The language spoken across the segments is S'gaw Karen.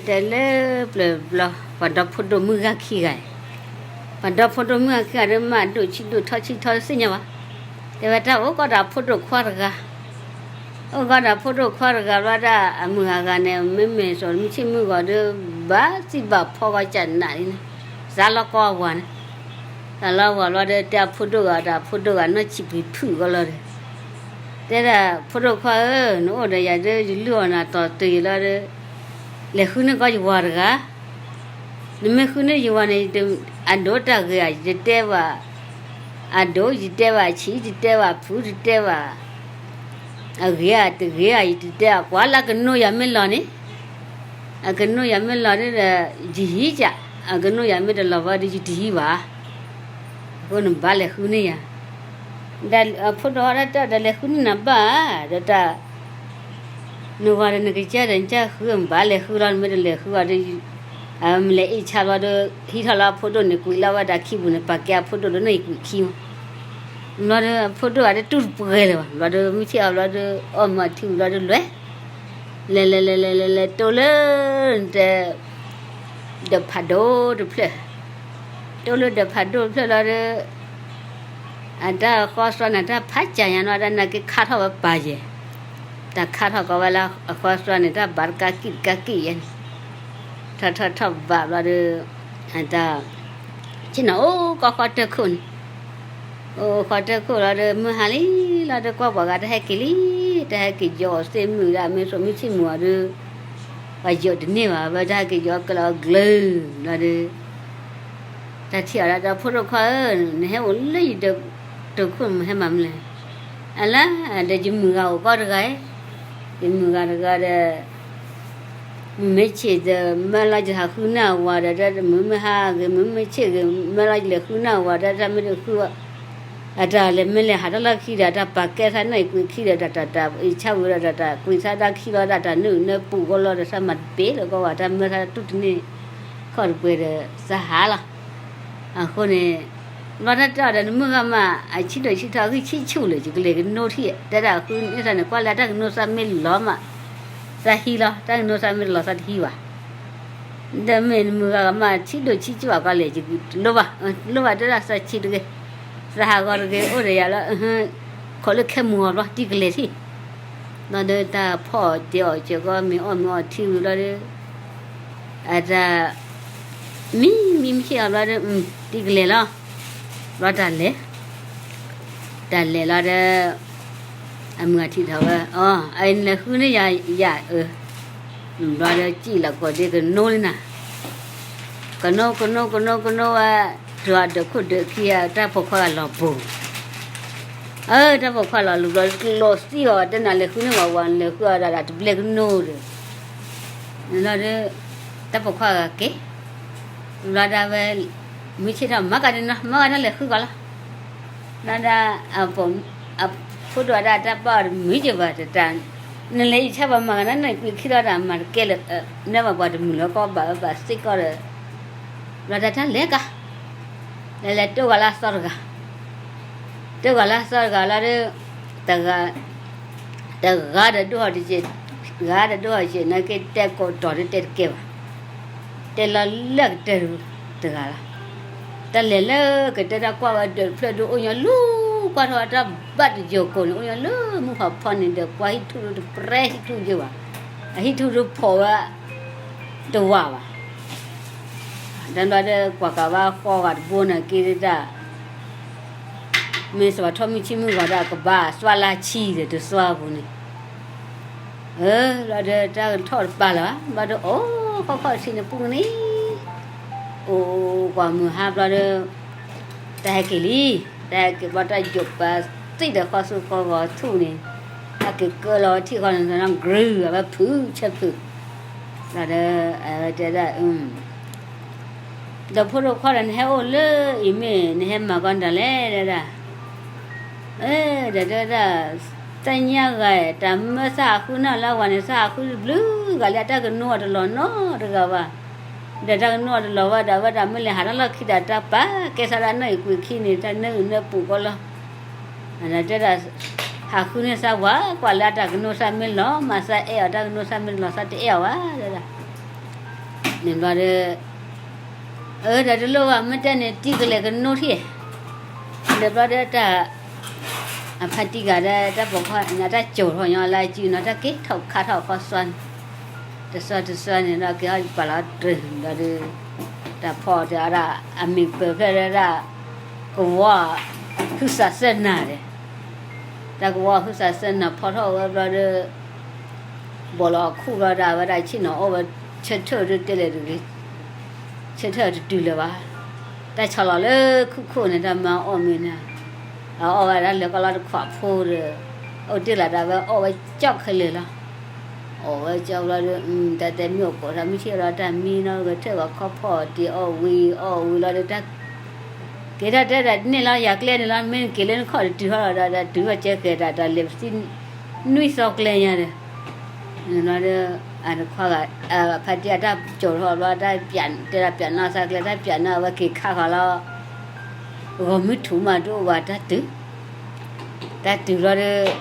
တဲလၢပျၢၤဘျီ ပှၤဒီဖိဒိၣ်မုၣ်ဂၤခံဂၤ, ပှၤဒီဖိဒိၣ်မုၣ်ဂၤခံဂၤဒီး မၤဒိၣ်ဆံးဒိၣ်ထီဆံးထီတသ့ၣ်ညါဘၣ်, တဲဝဲတၢ်အိၣ်ကီးဒီးအဖိဒိၣ်ခွါတဂၤ, အိၣ်ကီးဒီးအဖိဒိၣ်ခွါတဂၤဘျီဒၣ် အမုၢ်ဂၤဂၤန့ၣ် မ့မ့ၢ်စီၤမုၢ်ဆ့ၣ်မုၢ်ဂီၤဒီး ဘၣ်သံဘၣ်ဖီကီးကနးန့ၣ်, စးလီၤကီးအဝၤန့ၣ်, စးလီၤဝၤဘျီဒီး တဲအဖိဒိၣ်ဂၤဒီး အဖိဒိၣ်ဂၤနီၢ်ဆံးပှံၤဖုၣ်ကီးလီၤဒီး တဲဒၣ် ဖိဒိၣ်ခွါဧၢ, နအိၣ်ဒီးယၤဒီး ယလုၢ်အီၣ်နၤတီၤတုၤယံၤလီၤဒီး လဲၤဃုန့ၢ်ကီးယဝၤတဂၤ, နမ့ၢ်ဃုန့ၢ်ယဝၤန့ၣ် အဒိၣ်တၢ်ဂ့ၤဧါ ယတတဲဘၣ်, အဒိၣ် ယတဲဘၣ်ဆံး ယတဲဘၣ်ဖုၣ် ယတဲဘၣ် အဂ့ၤဧါတဂ့ၤဧါ ယတတဲဘၣ် ကွၢ်လၢအကနိယၤမ့ၢ်လီၤန့ၣ်, အကနိယၤမ့ၢ်လီၤဒီး ယဟံးကး, အကနိယၤမ့ၢ်တလီၤဘၣ်ဒီး ယတဟံးဘၣ်. အဃိနဘၣ်လဲၤဃုန့ၢ်ယၤ, ဒီးအဖိဒိၣ်ခွါတၢ်တဲဒီး လဲၤဃုန့ၢ်နၤဘၣ်, ဒီးတၢ် နဝၤဒီးနကစၢ်ဒီး နကစၢ်ဃု နဘၣ်လဲၤဃုလီၤ နမ့ၢ်တလဲၤဃုဘၣ်ဒီး မ့ၢ်လဲၤအ့ၣ်ဆါဘျီဒီး ဟံးထီၣ်လၢအဖိဒိၣ်န့ၣ် ကွံာ်လီၤဝဲဒၣ်ခံပူၤန့ၣ် ပာ်ကဲအဖိဒိၣ်လၢနီၢ်အံၤကွံာ်ခံမး, ဘျီဒီး အဖိဒိၣ်ဂၤဒီးတူၢ်တပှဲၤလၢၤဘၣ်, ဘျီဒီး မုၢ်ဆ့ၣ်အီၤဘျီဒီး အီၣ်မၤထံဝံၤဘျီဒီးလဲၤ, လဲၤလဲၤလဲၤလဲၤလဲၤလဲၤ တိၢ်လၢ တဲ ဒီးဖးဒိၣ်တဖျၢၣ်, တိၢ်လၢဒီးဖးဒိၣ်တဖျၢၣ်လီၤဒီး အတၢ်ဃီသွါန့ၣ် တၢ်ဖးကၢ်ညါနီၤ တၢ်နာ်က့ခါထီၣ်ဝဲပာ်ယဲၢ်, တၢ်ခါထီၣ်ကီးဝဲလၢအဃီသွါန့ၣ် တၢ်ဘၣ်တကါကံၣ်တကါကံၣ်ယဲၢ်န့ၣ်, ထီၣ်ထီၣ်ထီၣ်ဘၣ်ဘျီဒီး အတၢ် ဆ့ၣ်နီၤအိၣ်ကီးဃီတၢၢ်ခိၣ်န့ၣ်, အိၣ်ဃီတၢၢ်ခိၣ်လီၤဒီး မုၢ်ဟါလံလီၤဒီး ကွၢ်ပှၤဂၤတၢ်ဟဲက့ၤလံ, တၢ်ဟဲက့ၤယီၤအီၤသ့ၣ်မုၢ်ဒၣ် မ့ၢ်စိာ်မုၢ်ဆ့ၣ်မုၢ်အီၤဒီး ပှၤယီၤတန့ၢ်ဘၣ် ဘၣ်တၢ်ဟဲက့ၤယီၤကလီၤအကျၢၤလီၤဒီး တၢ်ထံၣ်အီၤဒၣ်ဒီး ဖိဒိၣ်ခွါဧၢ, နဟဲအိၣ်လၢယတၢ်ခိၣ် နဟဲမၤမနုၤလဲၣ်, အလါ ဒီးယမုၢ်ဂၤအိၣ်ကီးတဂၤ, ယမုၢ်ဂၤတဂၤဒီး မုၢ်မ့ၢ်ဆ့ၣ်ဒီး မၢလီၤယဟးဃုန့ၢ်အဝၤဒီး မုၢ်မ့ၢ်ဟါဂ့ၤ မုၢ်မ့ၢ်ဆ့ၣ်ဂ့ၤ မၢလီၤယလဲၤဃုန့ၢ်အဝၤဒီး တၢ်မ့ၢ်တဃု အတၢ်လဲၤမ့ၢ်လဲၤဟးထီၣ်လီၢ်ခံဒီး တၢ်ပာ်ကဲသးနီၢ်အံၤကွံာ်ခံဒီး တၢ်တၢ်တၢ်အံၤဆၣ်ဝဲဒီး တၢ်တၢ်ကွံာ်သးဒၣ်ခံလီၤဒီး တၢ်နုာ်နၢပူၤဂီၢ်လီၤဒီး သးမၤတပ့ၤလၢၤကီးဝဲ တၢ်မၢသးတူၢ်တန့ၢ် ခီၣ်တပှဲၤဒီး သးဟးလီၤ. အဃိန့ၣ် ဘျီတၢ်တဲအီၤဒီး နမုၢ်ဂၤမး အဆံးဒိၣ်ဆံးထီၣ်ဂံၢ်ဆံးဆူၣ်လၢာ် ယကလဲၤကနိထံၣ် တဲဒၣ်ဃုန့ၢ်သးန့ၣ် ကွၢ်လၢတၢ်ကနိသးမ့ၢ်လီၤမး သးဟံးလီၤ တၢ်ကနိသးမ့ၢ်တလီၤသးတဟံးဘၣ် ဒီးမ့ၢ်နမုၢ်ဂၤမး ဆံးဒိၣ်ဆံးဆူၣ်ဘၣ်ကီးလဲၣ် ယတလိၣ်ဘၣ်, တလိၣ်ဘၣ်တဲဒၣ်သးဆံးတဂ့ၤ, သးဟးဂီၤတဂ့ၤ အိၣ်ဒီးယၤလၢ ခိးလၢခဲမုၢ်အီၤဘျီ တံၤကလဲၤထံၣ်, ဘျီဒီးတၢ်ဖီၣ်တဲအီၤစ့ၢ်ကီး မ့ၢ်အီၣ်မ့ၢ်အီထံဝံၤဘျီဒီး အတၢ် မံမံမံဆ့ၣ်အီၤဘျီဒီး တံၤကလဲၤလီၤ, ဘျီတၢ်လဲၤ တၢ်လဲၤလီၤဒီး အမုၢ်ဂၤထံၣ်ထီၣ်ဝဲ အ အလဲၤဃုန့ၢ်ယၤ ယၤအၢ ဘျီဒီးစံၣ်လီၤကိးဒ့ကနိလံနၤ, ကနိကနိကနိကနိဝဲ တုၤအဒၢးခိၣ်ဒၢးခံ တၢ်ပိာ်ခွါဂၤလီၤပူၤ, အၢ တၢ်ပိာ်ခွါလီၤလူၤဘျီ လီၤသံအီၤ တဲနၤလဲၤဃုန့ၢ်ဝဲဝဲ လဲၤဃုအီၤဒၣ်တဘျဲၣ်ကနိဒီး လီၤဒီး တၢ်ပိာ်ခွါဂၤက့ၤ ဘျီဒၣ်ဝဲ မုၢ်ဆ့ၣ်ထီၣ် မၤကဒီးနီၤ မၤကဒီးလဲၤဃုကီးလီၤ, ဘျီဒၣ် အဖိဒိၣ်ဒၣ်တၢ်ပာ်အီၤတမုာ်က့ၤဘၣ်တတၢ်, နလဲၤအံၤဆၣ်ပှၤမၤကဒီးနီၢ်အံၤကွံာ်ခံလီၤဒၣ် မၤတကဲလၢာ် နမၤပှၤတမုာ်လၢၤကီးဘၣ်အၢဘၣ်သ့ကီးဒီး ဘျီဒၣ်တၢ်လဲၤကါ လဲၤလဲၤတိၢ်ဂၤလၢအသီတဂၤ တိၢ်ဂၤလၢအသီတဂၤလီၤဒီး တဂၤ တဂၤဒီးဒိၣ်ဟီၣ်တက့ၢ်, ဂၤဒီးဒိၣ်ဟီၣ်တက့ၢ် နာ်က့တဲကိးတီၤဒီးတဲတကဲဘၣ်, တဲလီၤလၢကတၢၢ်တဂၤလီၤ, တၢ်လဲၤလၢကတၢၢ်တၢ်ကွၢ်ဝဲဒၢးတဖျၢၣ်ဒိၣ်အိၣ်ညီလူၤ ကွၢ်ထီၣ်ဝဲတၢ်ဘၣ်တယိာ်ကိးန့ၣ် အိၣ်ညီလၢမုၢ်ဖးဖီန့ၣ်ဒီး ကွၢ်ဟံၣ်ထူၣ်တပျဲဟံၣ်ထူၣ်ယိာ်ဘၣ်, အဟံၣ်ထူၣ်ဒိၣ်ဖီၣ်ဝဲ တဝာ်ဘၣ်, တဘျီဒီးကွၢ်ကးဘၣ်ဃီဂၤတဘိန့ၣ်က့ၤဒၣ် မ့ၢ်စီၤပၤထီၣ်မုၢ်ဆ့ၣ်မုၢ်ဂီၤဒီး ကဘၣ်သွါလၢဆံဒီးတသွါပူၤန့ၣ်, အၢ ဘျီဒီးတၢ်ထီၣ်တပာ်လၢၤဘၣ်, ဘျီဒီးအိၣ်ခီၣ်ခီၣ်ဆံးန့ၣ်ပူၤန့ၣ်, အိၣ်ကွၢ်မုၢ်ဟါဘျီဒီး တၢ်ဟဲက့ၤလံ, တၢ်ဟဲက့ၤဘျီတၢ်ယိာ်ပာ်သံဒီးဃီဆူဃီဂီၤထူၣ်န့ၣ်, တၢ်က့ၤကၢလီၤထံၣ်ဃီန့ၣ် ဂရုအဝဲဖုးဆၢဖုး, ဘျီဒီး အဝဲတဲဒၣ် ဒီးဖိဒိၣ်ခွါဒီး နဟဲအိၣ်လၢအံၤမ့ၢ် နဟဲမၤကီးနတၢ်လဲၣ်ဒၣ်, ဒီးတဲဒၣ် သ့ၣ်ညါဂၤ တၢ်မၢသးဟးဃုန့ၢ်လၢအဝၤန့ၣ် သးဟးဃုတဘျုးဂၤလံ အတၢ်ကနိအီၤတလီၤနီတဂၤဘၣ်, ဒီးတၢ်ကနိအီၤတလီၤဘၣ်ဒီး အဝဲဒၣ်မ့ၢ်လဲၤဟးထီၣ်လီၢ်ခံဒီး တၢ်ပာ်ကဲသးဒၣ်နီၢ်အံၤကွံာ်ခံန့ၣ် တၢ်နၢအုၣ်နၢပူၤကီးလီၤ, တဲဒၣ် ဟးဃုန့ၢ်သးဝၤ ကွၢ်လၢအတၢ်ကနိသးမ့ၢ်လီၤ မၤသးအဲၣ်အီၤ တၢ်ကနိသးမ့ၢ်တလီၤ သးတအဲၣ်အီၤဘၣ် တဲဒၣ် န့ၣ်ဘျီဒီး အၢ ဒီးတလိၣ်ဘၣ် မ့ၢ်တဲန့ၣ် တံၤကလဲၤကနိထံၣ်, ဒီးဘျီဒီးတၢ် အဖါတံၢ်ဂၤဒီး တၢ်ပိာ်ခွါန့ၣ် တၢ်စိာ်ထီၣ်ညီလၢအစုနီၤ တၢ်က့ၤထီၣ်ခးထီၣ်ခီစွါန့ၣ်, တစွါတစွါန့ၣ်ဒီး က့ၤဟီၣ်ပာ်လီၤတြၢၤဒီး တၢ်ဖီအီၤတဲအီၤဒၣ် အမံၤပၢၤဖျဲၣ်လၢဒၣ် ကဝီၤ ဟုသးစဲနၤဒီး တၢ်ကဝီၤဟုသးစဲနၤဖီထီၣ်ဝဲဘျီဒီး ဘီၣ်လီၤအခူၣ်ဘျီဒီး အဝဲဒၣ်ဆ့ၣ်နီၤအီၣ်ဝဲ ဆၢထၢၣ်ဒုးတဲလဲၣ်တဂ့ၤ, ဆၢထၢၣ်တတုၤလၢၤဘၣ်, တၢ်ဆီၣ်လီၤလၢခိၣ်ခိၣ်န့ၣ် တၢ်မၤအီၣ်မ့ၢ်န့ၣ်, အအီၣ်ဝဲဒၣ်လၢကီၢ်လီၤတခွးဖိဒီး အိၣ်တ့ၢ်လီၤဒီးဝဲအီၣ်ဝဲကၠီၣ်ခဲလၢာ်လီၤ, အီၣ်ဝဲကၠီၣ်ဘျီဒီး တၢ်တဲမ့ၢ်အိၣ်ကိးထီၣ်မ့ၢ်ထံၣ်ဒီးတၢ်မံနီၤ ဂဲၤထၢၣ်ဝဲခီဖီၣ်တ့ၢ်အီၣ်ဝံၤအီၣ်ဝံၤလီၤဒီး တၢ် က့ၤထီၣ်တဲဒၣ်န့ၣ်လီၤ ယၤကျဲန့ၣ်လီၤ မ့ၢ်က့ၤလၢနခီၣ်တတုၤဟီၣ်လီၤဒီး တုၤဟီၣ်ကဲဃဲၤတၢ် တၢ်လဲၤပသံ နွံသီကျဲညါဒီး လီၤဒီး အတခွါဂၤ ဖါတံၢ်အတၢ်ကၠီၤထီၣ်ဘျီ တၢ်ပၠး တဲဒၣ်ပၠးနီၣ်သးကျဲ တၢ်ပၠးနီၣ်အဝဲက့ၤခးဃီၤလီၤ, ဂီၤမုၢ်ထူၣ်မးတအိၣ်ဘၣ်တၢ်တုၤ, တၢ်တုၤဘျီဒီး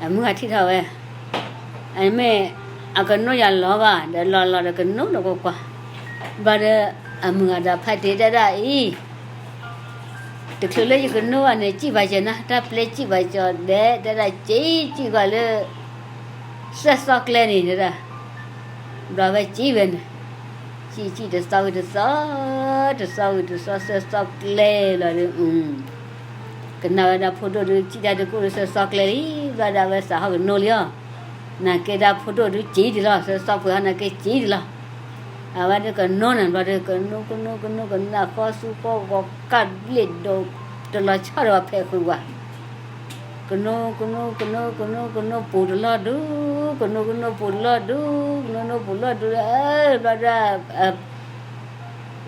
အမုၢ်ဂၤထံၣ်ထီၣ်ဝဲ, အမ့ၢ် အကနိယၤလီၤဘၣ် ဒီးလီၤလီၤဒီးကနိဒီးကွၢ်ကွၢ်, ဘျီဒီး အမုၢ်ဂၤဒီးဖါတံၢ်တဲဒၣ်အံၤ တချုးလၢယကနိဘၣ်န့ၣ် စံၣ်ဘၣ်ကၠီၤနၤ တၢ်ပျဲစံၣ်ဘၣ်ကၠီၤဒဲး တဲဒၣ်က့ၤစံၣ်ကွၢ်လၢ သၢသီကျဲန့ၣ်တဲဒၣ်, ဘျီဝဲစံၣ်ဝဲန့ၣ်, စံၣ်စံၣ်တသီဝံၤတသီ, တသီဝံၤတသီ သၢသီကျဲလီၤဒီး ကနၣ်ဝဲဒၣ်ဖိဒိၣ်ဒုး စံၣ်တၢ်တကိၣ်ဒီးသၢသီကျဲလံ, ဘျီဒၣ်ဝဲသးဟီၣ်ကနိလံအီၤ, နာ်က့ဒၣ်ဖိဒိၣ်ဒုးစံၣ်ဒံးလီၤ သၢသီပှဲၤဟီၣ်နာ်က့စံၣ်ဒံးလီၤ, အဝဲဒၣ်ကနိန့ၣ်ဘျီဒီး ကနိကနိကနိကနၣ်ဃီသူဃီဂီၤ ကၣ်ဘျ့ၣ်ဒိး တလီၤဆီဒီးဖဲးဃုာ်ဝဲ ကနိကနိကနိကနိကနိပူၤတလီၢ်ဒု, ကနိကနိပူၤတလီၢ်ဒု, ကနိကနိပူၤလီၢ်ဒု, ဘျီဒီး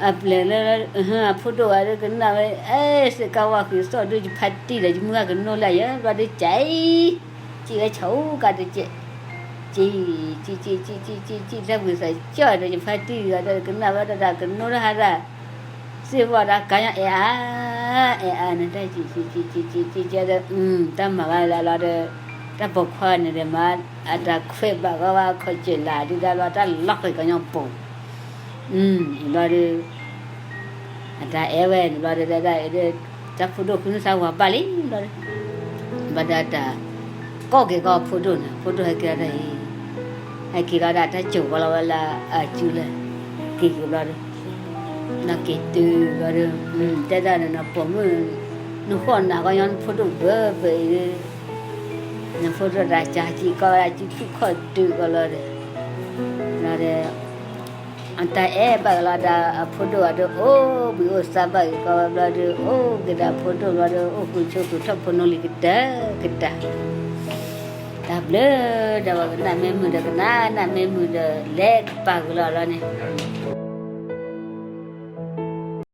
အပျဲၢ်လၢ အဖိဒိၣ်ဝဲဒၣ်ကနၣ်ဝဲ အဲ စ့ၢ်ကီးဝဲဃုာ်သီၣ်ဒု ယဖါတံၢ်ဒီး ယမုၢ်ဂၤကနိလၢယဲ ဘျီဒီးကၠံ, ကၠံဝဲဆူကးတကဲး, ကၠံ, ကၠံ, ကၠံ, ကၠံ, ကၠံ, ကၠံ, ကၠံ, ကၠံ, တၢ်ဝံသးစူၤဒီး ယဖါတံၢ်ဂၤဒီးကနၣ်ဝဲဒၣ်တၢ်ကနိတဟါဒၣ်, စ့ၢ်ဝဲဒၣ်ကါညီအဲၣ်အါ, အဲၣ်အါန့ၣ် တၢ်ကၠံ, ကၠံ, ကၠံ, ကၠံ, ကၠံ, ကၠံ, ဒီး တၢ်မၤဘၣ်လၢလီၤဒီး တၢ်ပိာ်ခွါန့ၣ်ဒီးမၤ အတၢ်ခွဲးဘၣ်ဂီၢ်ဘၣ်ခီၣ်စၢၢ်လၢ်ဒုးဒၣ်ဘျီ တၢ်လီၤဃံးကညီပူၤ, ဘျီဒီး အတၢ်အဲၣ်ဝဲန့ၣ်ဘျီဒီး တၢ်ဖိဒိၣ်ဃုန့ၢ်သးဝၤဘၣ်လံဘျီဒီး ဘၣ်ဒီးတၢ် ကိးက့ၤကီးဖိဒိၣ်န့ၣ် ဖိဒိၣ်ဟဲက့ၤလီၤတၢ်အံၤ, ဟဲက့ၤလီၤဒၣ်တၢ်စိာ်ဝဲလီၤဝဲလၢအစုလၢ က့ၤက့ၤဘျီဒီး နီၢ်က့ၤတုၤဘျီဒီး တဲဒၣ်ဒီး နပိာ်မုၣ် နဃိၣ်နၤကီညီ နဖိဒိၣ်ဘၢဘၢအံၤ နဖိဒိၣ်တၢ်ကၠီကံကီၢ်ဝဲဒၣ်စုဖုၣ်ခီၣ်တုၤကီးလီၤဒီး လီၤဒီး အတၢ်အဲၣ်ဘၣ်ကလီၤဒီး အဖိဒိၣ်အဒိး အိၣ်ဘှံးအိၣ်သါဘၣ်က့ၤကီးဝဲဘျီဒီး အိၣ်က့ၤဒီးအဖိဒိၣ်ဘျီဒီး အိၣ်ဃုာ်ဆိးဃုာ်ထီၣ်ဖိနီၣ်လံၤကတၢၢ်ကတၢၢ်, တၢ်ဘျုးဒီးပှၤကနၣ်မ့ၢ်မုာ်ဒီးကနၣ် နၢ်မ့ၢ်မုာ်ဒီး လဲၤကပၤကွံာ်လီၤလီၤန့ၣ်